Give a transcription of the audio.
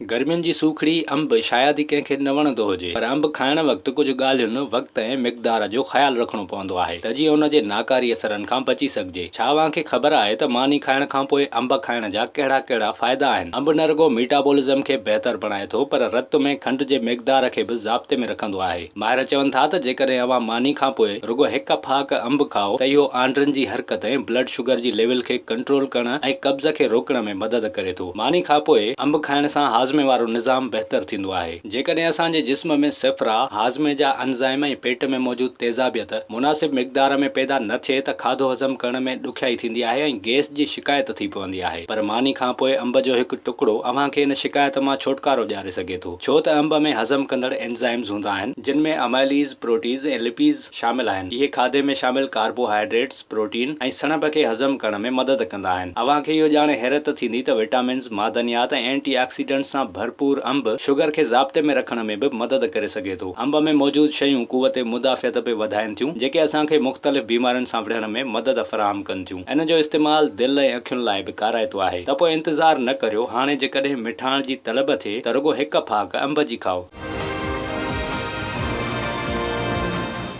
گرمين جي سوکڙي انب شايد ئي ڪنهن کي نه وڻندو هجي پر انب کائڻ وقت ڪجهه ڳالهين، وقت ۽ مقدار جو خيال رکڻو پوندو آهي ته جيئن ان جي ناڪاري اثرن کان بچي سگهجي. ڇا اوهان کي خبر آهي ته ماني کائڻ کانپوء انب کائڻ جا ڪهڙا ڪهڙا فائدا آهن؟ انب نه رڳو ميٽابولزم کي بهتر بڻائي ٿو پر رت ۾ کنڊ جي مقدار کي به ضابطي ۾ رکندو آهي. ماهر چون ٿا ته جيڪڏهن اوهان ماني کان پوء رڳو هڪ ڦاڪ انب کائو ته اهو آنڊرن جي حرڪت ۽ بلڊ شگر جي ليول کي ڪنٽرول ڪرڻ ۽ قبض کي روڪڻ ۾ مدد ڪري ٿو. ماني کان پوء انب کائڻ سان هاضمي وارو نظام بهتر ٿيندو آهي. جيڪڏهن اسان جي جسم ۾ صفرا، هاضمي جا انزائم ۽ پيٽ ۾ موجود تيزابيت مناسب مقدار ۾ پيدا نه ٿئي ته کاڌو هضم ڪرڻ ۾ ڏکيائي ٿيندي آهي ۽ گئس جي شڪايت ٿي پوندي آهي پر ماني کان پوء انب جو هڪ ٽڪڙو اوهان کي ان شڪايت مان ڇوٽڪارو ڏياري سگهي ٿو. ڇو ته انب ۾ هضم ڪندڙ اينزائمز هوندا آهن، جن ۾ امائليز، پروٽيز ۽ لپيز شامل آهن. اهي کاڌي ۾ شامل ڪاربوهائيڊريٽس، پروٽين ۽ سڻڀ کي هضم ڪرڻ ۾ مدد ڪندا آهن. اوهان کي اهو ڄاڻي حيرت ٿيندي ته وٽامنز، معدنيات ۽ اينٽي آڪسيڊنٽس سان ڀرپور انب شگر کي ضابطي ۾ رکڻ ۾ به مدد ڪري سگهي ٿو. انب ۾ موجود شيون قوت مدافعت به وڌائين ٿيون، جيڪي اسان کي مختلف بيمارين سان وڙهڻ ۾ مدد فراهم ڪن ٿيون. ان جو استعمال دل ۽ اکين لاء به ڪارائتو آهي ته پوء انتظار نه ڪريو، هاڻي جيڪڏهن مٺاڻ جي طلب ٿئي ته رڳو هڪ ڦاڪ انب جي کائو.